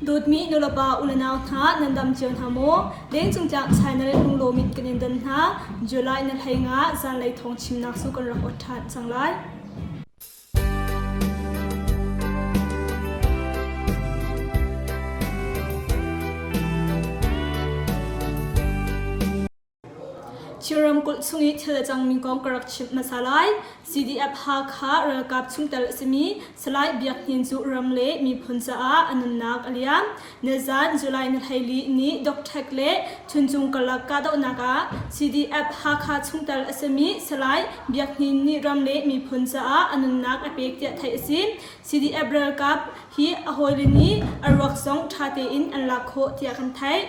Dawtmi nulepa unau hna nan dam cio hna maw? Lengcung tlang channel lunglawm in kan in dan hna. July na hlei nga zanlei thawng chimnak cu kan rak ot ṭhan cang lai. Chin ramkulh chung i thil a cangmi kong ka rak chimh hmasa lai. CDF Hakha ralkap chungtel a simi Salai Biak Hnin cu ram le miphun caah a nunnak a liam. Nizan July ni 14 ni Dokthek le Chuncung karlak kahdohnak ah CDF Hakha chungtel a simi Salai Biak Hnin nih ram le miphun caah a nunnak a pek tiah theih a si. CDF ralkap hi a hawile nih a ruak zong ṭha tein an lak khawh tiah kan theih.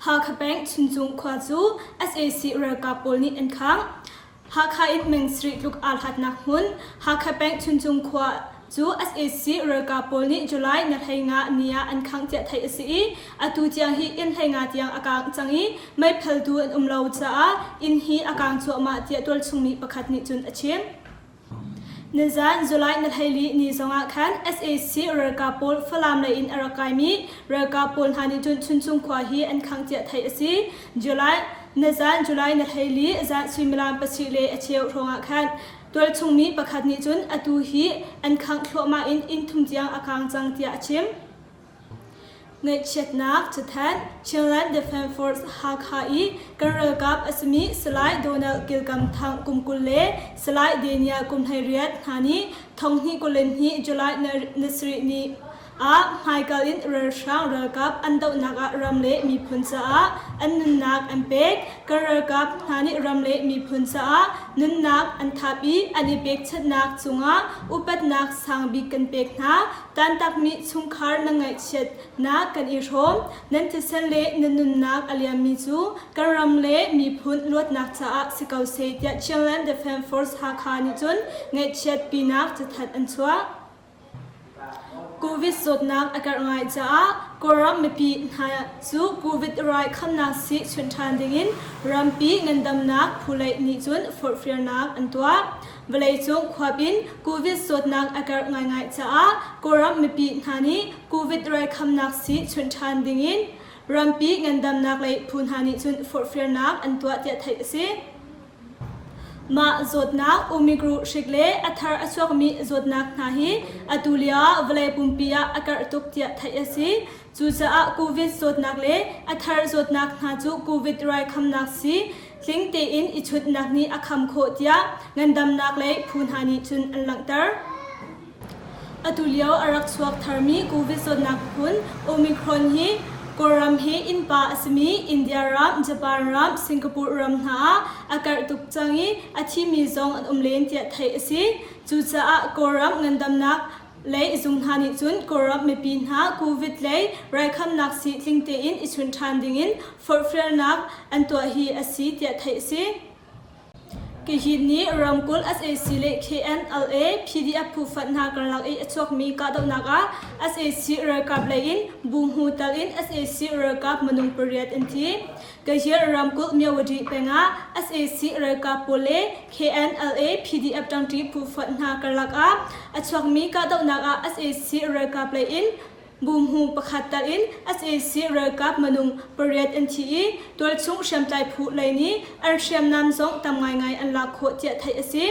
Hakha peng Chuncung khua cu sac ralkap pawl nih an khangh. Hakha in meng sarih tluk aa hlatnak hmun Hakha peng Chuncung khua cu sac ralkap pawl nih July ni 15 ni ah an khangh tiah theih a si i atu tiang hi inn 15 tiang a kaang cang i meiphaltu an um lo caah inn hi a kaang cuahmah tiah tualchung mi pakhat nih cun a chim. Nizan July ni 14 ni zongah khan sac ralkap pawl Falam lei in a rak kaimi ralkap pawl hna nih cun Chuncung khua hi an khangh tiah theih a si. July nizan July ni 14 zan suimilam pasarih le a cheu hrawngah khan tualchung mi pakhat nih cun atu hi an khangh thluahmah in inn thum tiang a kaang cang tiah a chim. Ngaihchiatnak cathanh Chinland Defence Force Hakha i kan ralkap a simi Salai Donald Kilkam Thang kum 20 le Salai Daniel kum 18 hna nih thonghnih 22 July ni sarih ni ah hmaikal in ralhrang ralkap an dohnak ah ram le miphun caah an nunnak an pek. Kan ralkap hna nih ram le miphun caah nunnak an thap i an i pekchanhnak cungah upatnak sang bik kan pek hna. Tantakmi chungkhar na ngaihchiatnak kan i hrawm. Nan thisen le na nunnak a liammi cu kan ram le miphun luatnak caah si ko seh tiah Chinland Defence Force Hakha nih cun ngaihchiatpinak cathanh an chuah. Covid zawtnak a karh ngai caah Kawlram mipi hna cu Covid rai khamnak sii chunh ṭhan dingin rampi ngandamnak phulei nih cun forhfialnak an tuah. Vawleicung khuap in Covid zawtnak a karh ngaingai caah Kawlram mipi hna nih Covid raikhamnak sii chunh ṭhan dingin rampi ngandamnak lei phu hna nih cun forhfialnak an tuah tiah theih a si. Mah zawtnak Omicron hrik le a thar a chuakmi zawtnak hna hi atu lio ah vawlei pumpi ah a karh tuk tiah theih a si. Cucaah Covid zawtnak le a thar zawtnak hna cu Covid raikhamnak sii tling tein i chunhnak nih a kham khawh tiah ngandamnak lei phu hna nih cun an langhter. Atu lio a rak chuak tharmi Covid zawtnak phun Omicron hi Kawlram hi innpa a simi India ram, Japan ram, Singapore ram hna ah a karh tuk cang i a thimi zong an um len tiah theih a si. Cucaah Kawlram ngandamnak lei zung hna nih cun Kawlram mipi hna Covid lei raikhamnak sii tling tein i chunh ṭhan dingin forhfialnak an tuah hi a si tiah theih a si. Kahin nih ramkulh sac le KNLA PDF phu fat hna karlak i a chuakmi kahdohnak ah sac ralkap lei in bu-hmu tal in sac ralkap minung pariat an thi. Kahin ramkulh Myawaddy peng ah sac ralkap pawl le KNLA PDF ṭangṭi phu fonh hna karlak ah a chuakmi kahdohnak ah sac ralkap lei in bu-hmu pakhat tal in sac ralkap minung pariat an thi i tualchung hriamtlai phu lei nih an hriamnam zong tam ngaingai an lak khawh tiah theih a si.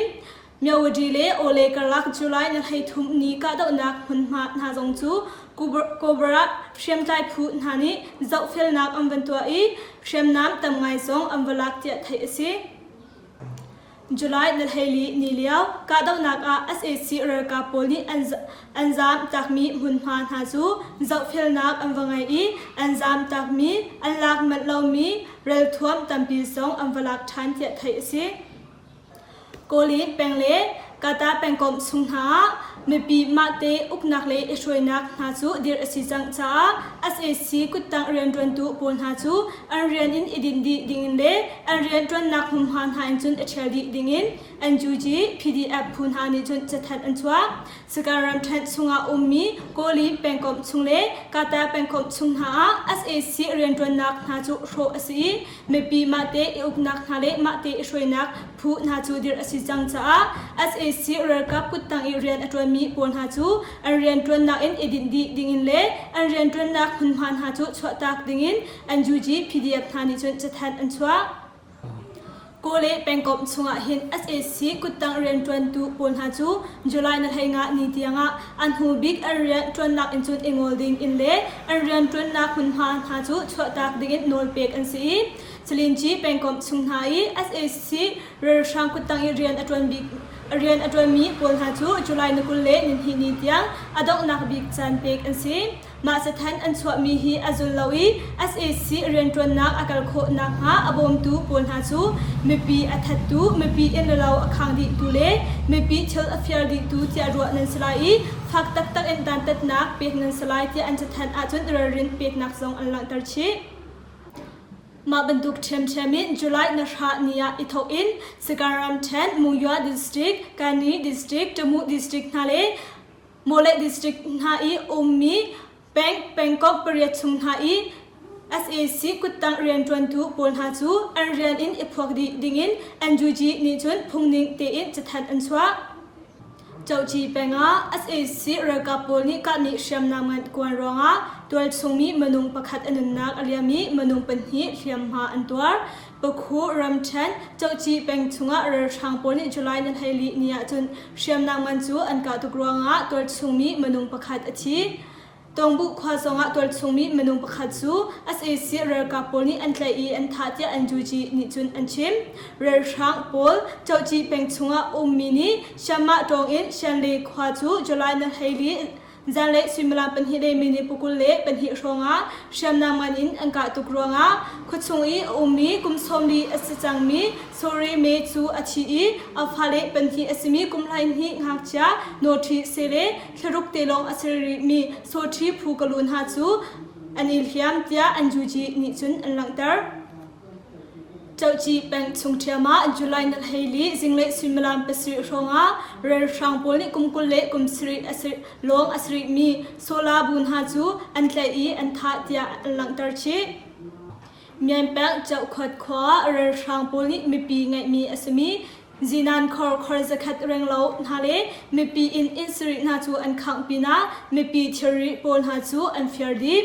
Myawaddy le Awle karlak July ni 13 ni kahdohnak hmunhma hna zong cu Kobra hriamtlai phu hna nih zohfelnak an van tuah i hriamnam tam ngai zong an va lak tiah theih a si. July ni 14 ni lio kahdohnak ah sac ralkap pawl nih an zaam takmi hmunhma hna cu zohfelnak an va ngei i an zaam takmi an lak manh lomi ralthuam tampi zong an va lak ṭhan tiah theih a si. Kawlin peng le Kata pengkomh chung hna ah mipi mahte uknak le i hruainak hna cu dirh a si cang caah sac kuttang rianṭuantu pawl hna cu an rian in i dinh dih dingin le an rianṭuannak hmunhma hna in cun i ṭhial dih dingin NUG PDF phu hna nih cun cathanh an chuah. Sagaing ramṭhen chungah ummi Kawlin pengkomh chung le Kata pengkomh chung hna ah sac rianṭuannak hna cu hrawh a si i mipi mahte i uknak hna le mahte i hruainak phu hna cu dirh a si cang caah sac Sac ralkap kuttang i rian a ṭuanmi pawl hna cu an rianṭuannak in i dinh dih dingin le an rianṭuannak hmunhma hna cu chuahtak dingin NUG PDF hna nih cun cathanh an chuah. Kawle pengkomh chungah hin sac kuttang rianṭuantu pawl hna cu July ni 15 ni tiangah a hnu bik an rianṭuannak in cun i ngol ding in le an rianṭuannak hmunhma hna cu chuahtak dingin nawl pek an si i Salinci pengkomh chung hna i sac ralhrang kuttang i rian a ṭuan bik rian a ṭuanmi pawl hna cu July ni 20 le nihnih ni tiang a donghnak bik caan pek an si. Mah cathanh an chuahmi hi a zul lo i sac rianṭuannak a kal khawh nakhnga a bawmtu pawl hna cu mipi a thattu, mipi inn le lo a khang dihtu le mipi thil a fir dihtu tiah ruah nan si lai i fak taktak in dantatnak pek nan si lai tiah an cathanh ahcun ralrin peknak zong an langhter chih. Mah bantuk ṭhiamṭhiam in July na hra ni ah i thawk in Sagaing ramṭhen, Monywa District, Kani District, Tamu District hna le Mawleh District hna i ummi peng pengkomh pariat chung hna i sac kuttang rianṭuantu pawl hna cu an rian in i phuak dih dingin NUG nih cun phungning tein cathanh an chuah. Coci peng ah sac ralkap pawl nih kahmi hriamnam ngan kuan ruangah tualchungmi minung pakhat a nunnak a liam i minung pahnih hliamhma an tuar. Pakhu ramṭhen Coci peng chungah ralhrang pawl nih July ni 14 ni ahcun hriamnam ngan cu an kah tuk ruangah tualchungmi minung pakhat a thi. Tawngbuh khua zongah tualchungmi minung pakhat cu sac ralkap pawl nih an tlaih i an thah tiah NUG nih cun an chim. Ralhrang pawl Coci peng chungah ummi nih Shamah tawng in Shanle khua cu July ni 14 zanlei suimilam pahnih le minute 22 hrawngah hriamnam ngan in an kah tuk ruangah khuachung i a ummi kum 40 a si cangmi Sore Me cu a thi i a fale pahnih a simi kum 12 ngakchia Nawṭhi Sele thlaruk te lawng a si rihmi Sawṭhi phu ka lu hna cu an i hliam tiah an juji nih cun an langhter. Coci peng chung ṭhiam ah July ni 14 zinglei suimilam pasarih hrawngah ralhrang pawl nih kum 20 le kum sarih a si lawng a si rihmi Sola bu hna cu an tlaih i an thah tiah an langhter chih. Myanpeng Cohkhuat khua ah ralhrang pawl nih mipi ngeihmi a simi Zinan khor khor zakhat renglo hna le mipi inn inn sarih hna cu an khangh pinah mipi thilri pawl hna cu an fir dih.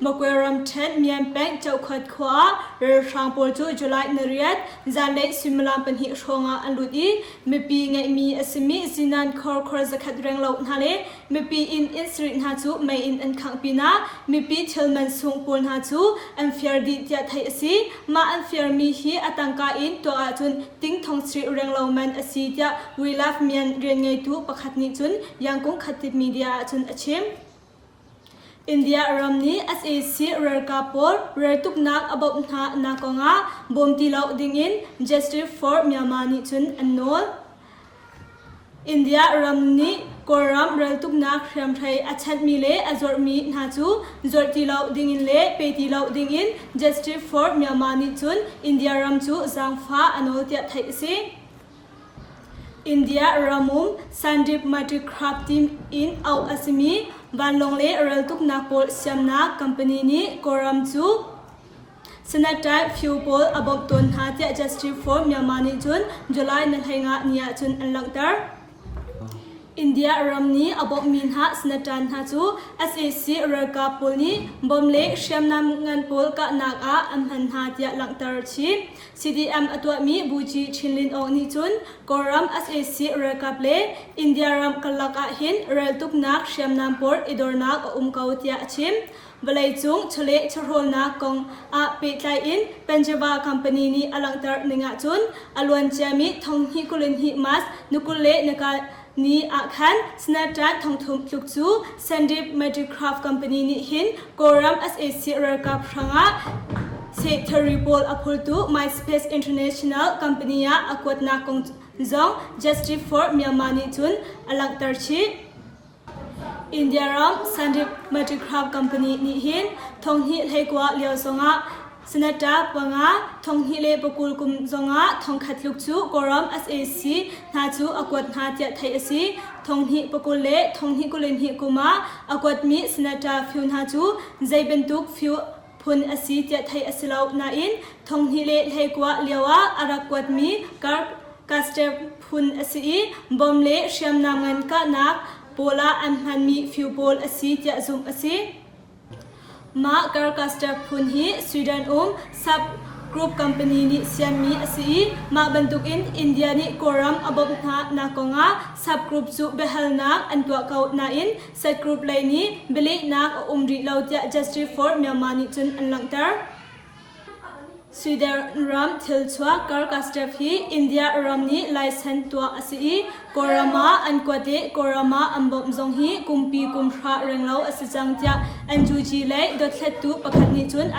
Magwe ramṭhen Myanpeng Cohkhuat khua ah ralhrang pawl cu July ni riat zanlei suimilam pahnih hrawngah an lut i mipi ngeihmi a simi zinan khor khor zakhat renglo hna le Mipi inn inn sarih hna cu mei in an khangh pinah mipi thil man sung pawl hna cu an fir dih tiah theih a si. Mah an firmi hi a tangka in tuah ahcun ting thong sarih renglo man a si tiah We Love Myan rianngeitu pakhat nih cun Yangkung Khattip Media ahcun a chim. India ram nih sac ralkap pawl raltuknak a bawmh hna nak kongah bawm ti lo dingin Justice for Myanmar nih cun an nawl. India ram nih Kawlram raltuknak hriamhrei a chanhmi le a zuarhmi hna cu zuarh ti lo dingin le pe ti lo dingin Justice for Myanmar nih cun India ram cu zaangfah a nawl tiah theih a si. India ramum Sandip Multicraft team in auh a simi vanlawng le raltuknak pawl siamnak company nih Kawlram cu Senator Phyo pawl a bawmh tawn hna tiah Justice for Myanmar nih cun July ni 15 ni ah cun an langhter. India ram nih a bawmhmi hna senator hna cu sac ralkap pawl nih bom le hriamnam ngan pawl kahnak ah an hman hna tiah langhter a chim. CDM a tuahmi Buci Chin Lin Aung nih cun Kawlram sac ralkap le India ram karlak ah hin raltuknak hriamnam pawl i dornak a um ko tiah a chim. Vawleicung chawleh chawhrawlnak kong ah pehtlai in Panjava company nih a langhter ning ahcun a luanciami thonghnih 22 March ni 20 le nika ni ah khan Sinatra thongthum tluk cu Sandip Medicraft company nih hin Kawlram sac ralkap hrangah sehthari pawl a phurtu MySpace International company ah a kuatnak kong zong Justice for Myanmar nih cun a langhter chih. India ram Sandip Multicraft Company nih hin thonghnih 19 lio zongah Senator panga thonghnih le pakul kum zongah thongkhat tluk cu Kawlram sac hna cu a kuat hna tiah theih a si. Thonghnih pakul le thonghnih 22 kum ah a kuatmi Senator Phyu hna cu zei bantuk Phyu phun a si tiah theih a si lo nain thonghnih le 19 lio ah a rak kuatmi Kirk Caster. phun a si i bom le hriamnam ngan kahnak pawl ah an hmanmi fiu pawl a si tiah zumh a si. Mah Carcaster phun hi Sweden um Sub Group company nih siammi a si i mah bantukin India nih Kawlram a bawmh hna nak kongah Sub Group cu biahalnak an tuah ko nain Sub Group lei nih bialehnak a um rih lo tiah Justice for Myanmar nih cun an langhter. Sweden ram thilchuak Karkastev hi India ram nih laisen tuah a si i Kawlram ah an kuat i Kawlram ah an bawmh zong hi kumpi kum hra renglo a si cang tiah NUG lei dothlattu pakhat nih cun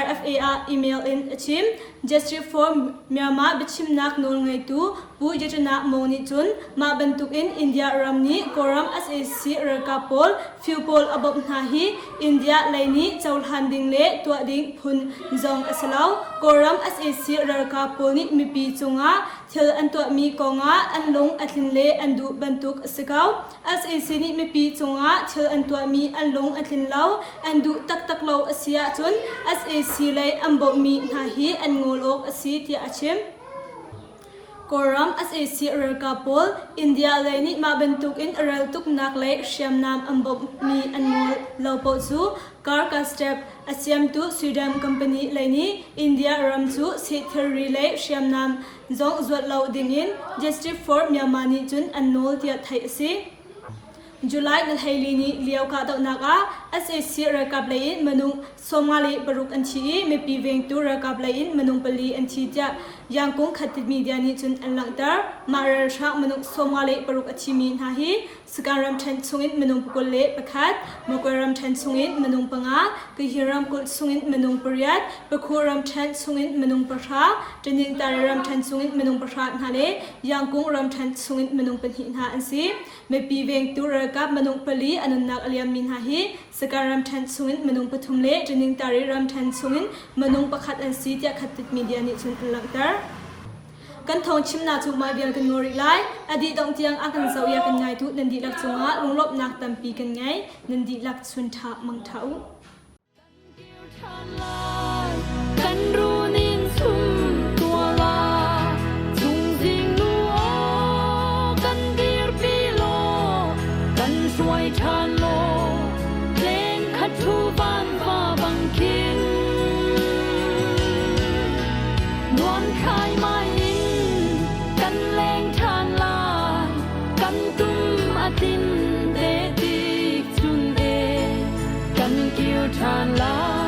RFA ah email in a chim. Justice for Myanmar biachimnak nawlngeitu Pu Yatana Mong nih cun mah bantukin India ram nih Kawlram sac ralkap pawl fiu pawl a bawmh hna hi India lei nih cohlan ding le tuah ding phun zong a si lo. Kawlram sac ralkap pawl nih mipi cungah thil an tuahmi kongah an lung a tlin le an duh bantuk a si ko. Sac nih mipi cungah thil an tuahmi an lung a tlin lo, an duh taktak lo a si ahcun sac lei an bawmhmi hna hi an ngawl awk a si tiah a chim. Kawlram sac ralkap pawl India lei nih mah bantukin a ral tuknak le hriamnam an bawmhmi an ngol lo paoh cu Karkastep a siamtu Sweden company lei nih India ram cu seh thilri le hriamnam zong zuat lo dingin Justice for Myanmar nih cun an nawl tiah theih a si. July ni 14 ni lio kahdohnak ah sac ralkap lei in minung 56 an thi i mipi vengtu ralkap lei in minung pali an thi tiah Yangkung Khatit Media nih cun an langhter. Mah ralhrang minung 56 a thimi hna hi Sagaing ramṭhen chungin minung 21, Magway ramṭhen chungin minung panga, Kayin ramkulh chungin minung pariat, Pakhu ramṭhen chungin minung pahra, Tanintari ramṭhen chungin minung pahra hna le Yangkung ramṭhen chungin minung pahnih hna an si. Mipi vengtu ralkap minung pali a nunnak a liammi hna hi Sagaing ramṭhen chungin minung pathum le Tanintari ramṭhen chungin minung pakhat an si tiah Khatit Media nih cun an langhter. Kan thawng chimnak cu mah vial kan ngol rih lai. A dih dongh tiang a kan zoh i a kan ngaitu nan dihlak cungah lunglawmhnak tampi kan ngei. Nan dihlak chun ṭha mang ṭha u. Kan runin sum tuala chungzing nu aw kan dirpi law kan hruai ṭhan law tleng khat thu van va bang khin nuam khai mai in kan leng ṭhan lai kan tum a tin te tik chun e kan kir ṭhan lai.